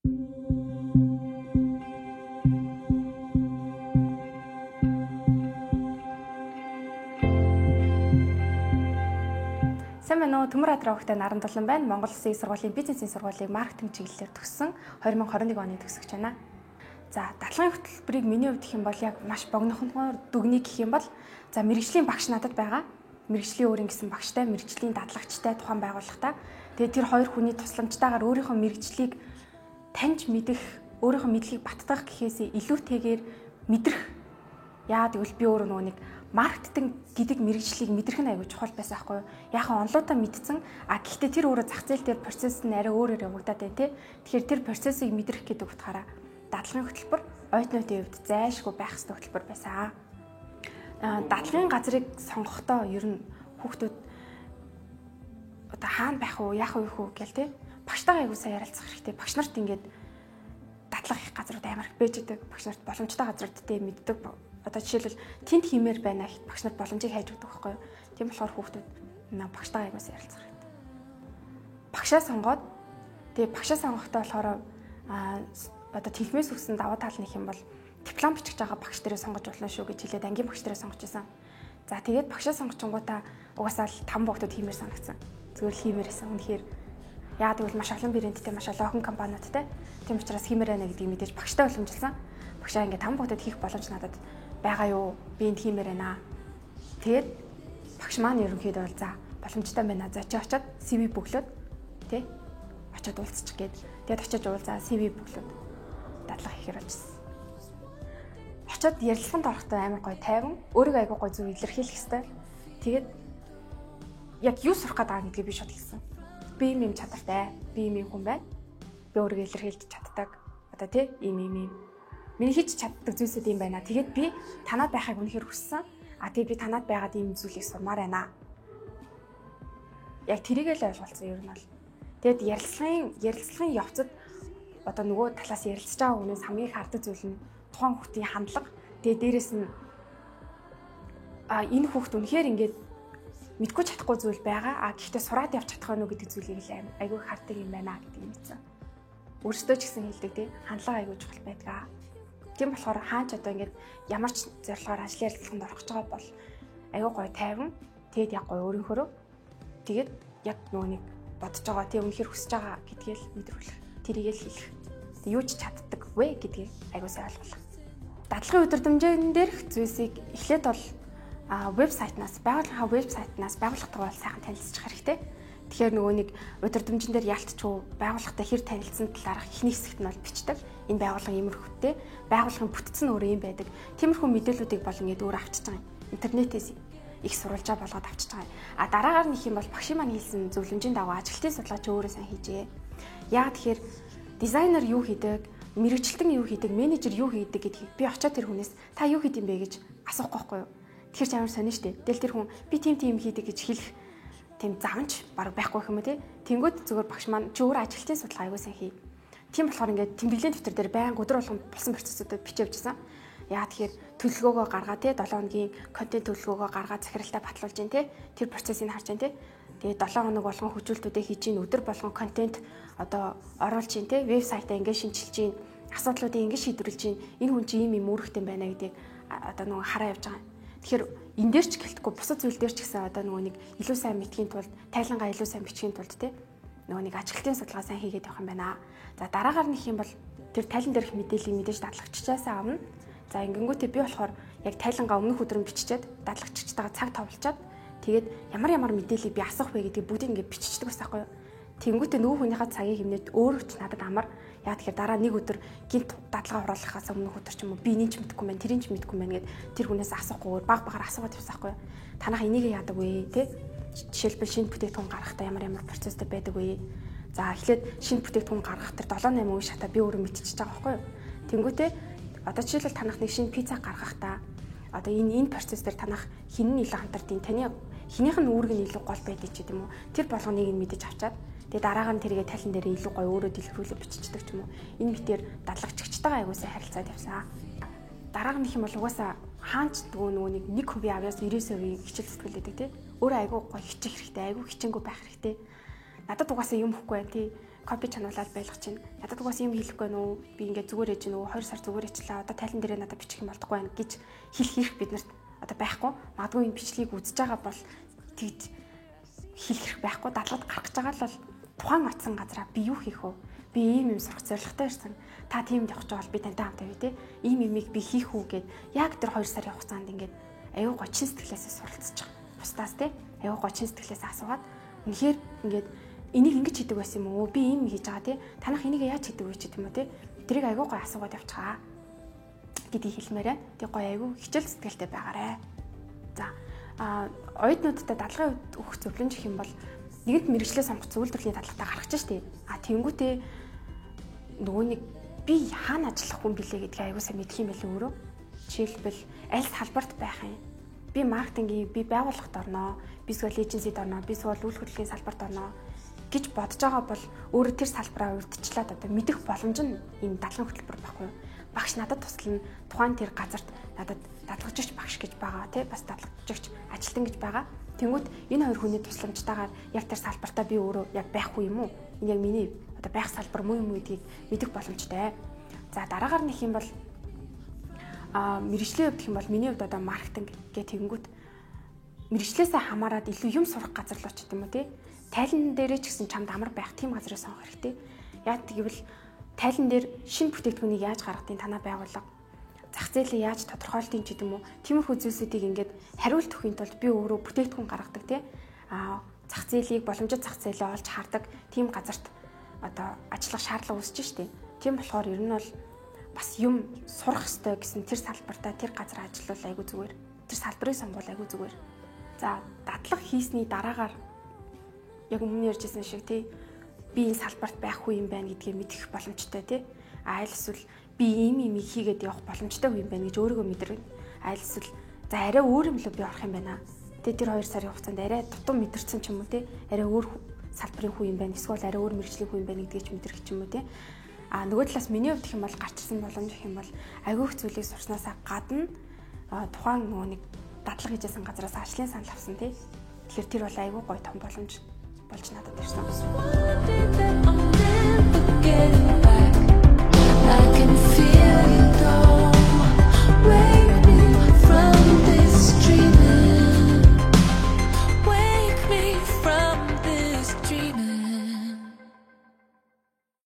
Сайн байна уу? Төмөр Адраа хөлтэй Нарандулан байна. Монгол Улсын их сургуулийн бизнесийн сургуулийг маркетинг чиглэлээр төгссөн 2021 оны төгсөгч байна. За, дадлагын хөтөлбөрийг миний хувьд гэх юм бол яг маш богинохоноор дүгнэе гэх юм бол за мэргэжлийн багш надад байгаа. Мэргэжлийн өөрийн гэсэн багштай, мэргэжлийн дадлагчтай тухайн байгууллагатай. Тэгээд тэр хоёр хүний тусламжтайгаар өөрийнхөө мэргэжлийг таньж мэдэх, өөрийнхөө мэдлэгийг баттгах гэхээс илүүтэйгээр мэдрэх. Яагаад гэвэл би өөрөө нөгөө нэг маркетинг гэдэг мэргэжлийг мэдрэх нь аягүй чухал байсан байхгүй юу? Яг нь онлуудаа мэдсэн. А гэхдээ тэр өөрөө зах зээл дээр процесс нь арай өөрөөр явагдаад байна те. Тэгэхээр тэр процессыг мэдрэх гэдэг утгаараа дадлагын хөтөлбөр оюутнуудын хувьд зайлшгүй байх ёстой хөтөлбөр байсан. Дадлагын газрыг сонгохдоо ер нь хүүхдүүд одоо хаана байх уу, яах вэ хүү гэл те. Багштайгаа аягүй сайн ярилцах хэрэгтэй. Багш нарт ингээд дадлага хийх газрууд амар их байж байгаа. Багш нарт боломжтой газрууд те мэддэг. Одоо жишээлбэл тэнд хиймээр байна гэхэд багш нар боломжийг хайж өгдөг байхгүй юу? Тийм болохоор хүүхдүүд багштайгаа аягүй сайн ярилцах хэрэгтэй. Багшаа сонгоод тэгээ багшаа сонгохдоо болохоор одоо телмээс өгсөн даваа тал нэх юм бол диплом бичих байгаа багш дээрээ сонгож болно шүү гэж хэлээд ангийн багш дээрээ сонгож исэн. За тэгээд багшаа сонгочингуудаа угаасаа л 5 богдод хиймээр санагдсан. Зүгээр л хиймээр байсан. Үнэхээр яагаад гэвэл маш олон брэндтэй, маш олон охин компаниудтай. Тийм учраас хиймээр байна гэдгийг мэдээж багштай уламжилсан. Багшаа ингээд 5 богдод хийх боломж надад байгаа юу? Би энд хиймээр байна. Тэгээд багш маань ерөнхийдөө бол за боломжтой байна. За чи очиод CV бөглөөд тий очиод уулзчих гээд. Тэгээд очиод уулзаа CV бөглөөд дадлага хийхээр болчихсон. Очиод ярилцлаганд орохдоо амар гоё тайван, өөрийгөө айгүй гоё зөв илэрхийлэх хэрэгтэй. Тэгээд яг юу сурах гээд байгаа гэдгийг би шууд хэлсэн. Би ийм юм чадвартай, би ийм юм хүн байна. Би өөрийгөө илэрхийлж чаддаг. Одоо тий ийм ийм ийм. Миний хийж чаддаг зүйлсүүд юм байна. Тэгээд би танад байхыг үнэхээр хүссэн. А тэгээд би танад байгаад ийм зүйлийг сурмаар байна. Яг тэрийг л ойлголцсон ер нь бол. Тэгээд ярилцлагын явцад одоо нөгөө талаас ярилцж байгаа хүнээс хамгийн их хардаг зүйл нь тухайн хүүхдийн хандлага. Тэгээд дээрэс нь энэ хүүхд үнэхээр ингээд мэдгүй чадахгүй зүйл байгаа. А гэхдээ сураад явж чадах нь гэдэг зүйлийг л айгүй хардаг юм байна гэдгийг мэдсэн. Өөрсдөө ч гэсэн хэлдэг тий хандлага айгүй чухал байдаг. Тийм болохоор хаач одоо ингээд ямар ч зорилгоор ажлын ярилцлаганд орох гэж байгаа бол айгүй гоё тайван, тэгээд яг гоё өөрийнхөөрөө тэгээд яг нөгөө нэг бодож байгаа тий үнэхээр хүсэж байгаа гэдгийг л мэдрүүлэх, тэрийг л хэлэх. Тэг юу ч чаддаг вэ гэдгийг айгүй сайн ойлгох. Дадлагын өдөрдмжийн дээрх зүйлсийг эхлээд бол вебсайтнаас, байгууллагын вебсайтнаас байгууллагатайгаа бол сайхан танилцчих хэрэгтэй. Тэгэхээр нөгөө нэг өдөрдмжин дээр ялтчгүй байгууллагатай хэр танилцсан талаарх эхний хэсэгт нь бол бичдэг. Энэ байгууллага иймэрхүүтэй, байгууллагын бүтц нь өөрөө юм байдаг. Тиймэрхүү мэдээллүүдийг бол ингээд өөр авчиж байгаа юм. Интернетээс их сурвалжаа болгоод авчиж байгаа юм. А дараагаар нь их юм бол багшийн маань хэлсэн зөвлөмжийн дагуу ажилтны судалгаа чи өөрөө сайн хийжээ. Яагаад тэгэхээр дизайнер юу хийдэг, мэрэгчлэн юу хийдэг, менежер юу хийдэг гэдгийг би очиод тэр хүнээс та юу хийд юм бэ гэж асуухгүй байхгүй юу? Тэгэхээр ч амар сонин штэ. Тэгэл тэр хүн би тийм тийм хийдэг гэж хэлэх тийм замч баг байхгүй юм уу те. Тэнгүүд зүгээр багш маань чи өөр ажилтны судалгаа аягүй сайн хий. Тийм болохоор ингээд тэмдэглэлийн дэвтэр дээр байнга өдөр болгон болсон процессуудад бичиж явжсэн. Яа тэгэхээр төлөвлөгөөгөө гаргаа те 7 хоногийн контент төлөвлөгөөгөө гаргаа захиралтай батлуулж гин те. Тэр процессыг харж гин те. Тэгээд 7 хоног болгон хөгжүүлэлтүүдээ хийж гин, өдөр болгон контент одоо оруулж гин те. Вебсайтаа ингээд шинчилж гин, асуудлуудыг ингээд шийдвэрлэж гин. Энэ хүн чи ийм ийм үүрэгтэй байна гэдгийг одоо нөгөө хараа явж байгаа. Тэгэхээр энэ дээр ч гэлтэхгүй бусад зүйл дээр ч гэсэн одоо нөгөө нэг илүү сайн мэдхийн тулд, тайлангаа илүү сайн бичихийн тулд те нөгөө нэг ажилтны судалгаа сайн хийгээд явах юм байна. За дараагаар нь их юм бол тэр тайлан дээрх мэдээллийг мэдээж дадлагччаасаа авна. За ингэнгүүтээ би болохоор яг тайлангаа өмнөх өдөр нь биччихэд дадлагчтайгаа цаг товлчоод тэгээд ямар ямар мэдээллийг би асуух вэ гэдгийг бүгдийг ингээд биччихдэг байсан байхгүй юу. Тэнгүүтээ нөгөө хүнийхээ цагийг хэмнээд өөрөө ч надад амар. Яа тэгэхээр дараа нэг өдөр гинт дадлага оруулахаас өмнөх өдөр ч юм уу би энийг ч мэдэхгүй байна, тэрийг ч мэдэхгүй байна гэд тэр хүнээс асуухгүйгээр баг багаар асуугаад явсан байхгүй юу. Танах энийг яадаг вэ те? Жишээлбэл шинэ бүтээгдэхүүн гаргахдаа ямар ямар процесстэй байдаг вэ? За эхлээд шинэ бүтээгдэхүүн гаргах тэр 7 8 үе шатаа би өөрөө мэдчихэж байгаа байхгүй юу. Тэнгүүтээ одоо жишээлбэл танах нэг шинэ пицца гаргахдаа одоо энэ процесс дээр танах хин нь илүү хамтардیں۔ Таны хинийх нь үүрэг нь илүү гол байдаг ч гэдэм үү. Тэр болгоныг нь мэдэж авчаад тэгээ дараагаар нь тэргээ тайлан дээр илүү гоё өөрөө дэлгэрүүлээ биччихдэг ч юм уу. Энэ мэтэр дадлагчтайгаа аягүй сайн харилцаад явсан. Дараах нь их юм бол угаасаа хаанч нөгөө нэг 1% авьяас 99% хичээл зүтгэл гэдэг тий. Өөрөө аягүй гоё хичих хэрэгтэй, аягүй хичээнгүй байх хэрэгтэй. Надад угаасаа юм хөхгүй байна тий. Копи чануулаад байлгах чинь. Надад угаас юм хэлэхгүй нүү. Би ингээд зүгээр ээж нүү 2 сар зүгээр ээчлээ. Одоо тайлан дээрээ надад бичих юм болдоггүй байна гэж хэлэх хэрэг биднэрт одоо байхгүй. Магадгүй энэ бичлэгийг үзэж байгаа бол тэгж хэлэх хэрэг байхгүй. Дадлагад гарах гэж байгаа л бол тухайн очсон газараа би юу хийх вэ? Би ийм юм сурах зорилготой ирсэн. Та тиймд явах гэж бол би тантай хамт явъя те. Ийм юмыг би хийх үү гэд яг тэр 2 сарын хугацаанд ингээд аюу гой чин сэтгэлээсээ суралцж байгаа. Бусдаас те аюу гой чин сэтгэлээсээ асуугаад үнэхээр ингээд энийг ингэж хийдэг байсан юм уу? Би ийм хийж байгаа те. Танах энийг яаж хийдэг вэ ч гэдэм үү те. Тэрийг аюу гой асуугаад явчихаа гэдгийг хэлмээрээ. Тэг гой аюу хичээл зүтгэлтэй байгаарэ. За оюутнуудтай дадлагын хувьд өгөх зөвлөмж гэх юм бол нэгэнт мэргэжлээ сонгох үйлдвэрлэлийн дадлагатай гаргаж штэ. А тэнгүүтээ нөгөө нэг би хаана ажиллах хүн билээ гэдгийг аягүй сайн мэдэх юм байлээ өөрөө. Жишээлбэл аль салбарт байх юм? Би маркетингийн, би байгууллагт орноо, би эсвэл эйженсид орноо, би эсвэл үйл хөдлөлийн салбарт орноо гэж бодож байгаа бол өөрөө тэр салбараа урьдчилаад одоо мэдэх боломж нь энэ дадлан хөтөлбөр байхгүй юу? Багш надад туслана. Тухайн тэр газарт надад дадлагжигч багш гэж байгаа тий бас дадлагжигч ажилтан гэж байгаа. Тэнгүүт энэ хоёр хүний тусламжтайгаар яг тэр салбартаа би өөрөө яг байх уу юм уу? Энэ яг миний одоо байх салбар муу юм уу гэдгийг мэдэх боломжтой. За дараагаар нэх юм бол мэргэжлийн хувьд гэх юм бол миний хувьд одоо маркетинг гэх тэгэнгүүт мэргэжлээсээ хамаарат илүү юм сурах газар л очт юм уу тий? Тайлан дээрээ ч гэсэн чамд амар байх тийм газрыг сонгох хэрэгтэй. Яг гэвэл тайлан дээр шинэ бүтээгдэхүүнийг яаж гаргадیں танаа байгууллага зах зээлээ яаж тодорхойлдیں ч гэдэм үү. Тиймэрхүү зүйлсүүдийг ингээд хариулт өгөхийн тулд би өөрөө бүтээгдэхүүн гаргадаг тий. Зах зээлийг боломжит зах зээлээ олж хардаг тийм газарт одоо ажиллах шаардлага үүсэж штэ. Тийм болохоор ер нь бол бас юм сурах ёстой гэсэн тэр салбартаа тэр газар ажиллавал айгүй зүгээр. Тэр салбарыг сонгуул айгүй зүгээр. За дадлага хийсний дараагаар яг өмнө ярьжсэн шиг тий би энэ салбарт байх үе юм байна гэдгийг мэдэх боломжтой тий. Аль эсвэл би ийм юм хийгээд явах боломжтой үе юм байна гэж өөрийгөө мэдэрнэ. Аль эсвэл за арай өөр юм лөө би орох юм байна. Тэ тэр 2 сарын хугацаанд арай тутам мэдэрсэн ч юм уу тий. Арай өөр салбарын хүн юм байна. Эсвэл арай өөр мэргэжлийн хүн юм байна гэдгийг ч мэдрэх ч юм уу тий. А нөгөө талаас миний хувьд гэх юм бол гарч ирсэн боломж гэх юм бол айгүй их зүйлийг сурснаасаа гадна тухайн нөгөө нэг дадлага хийжсэн газараас ажлын санал авсан тий. Тэгэхээр тэр бол айгүй гоё том боломж болж надад ирсэн.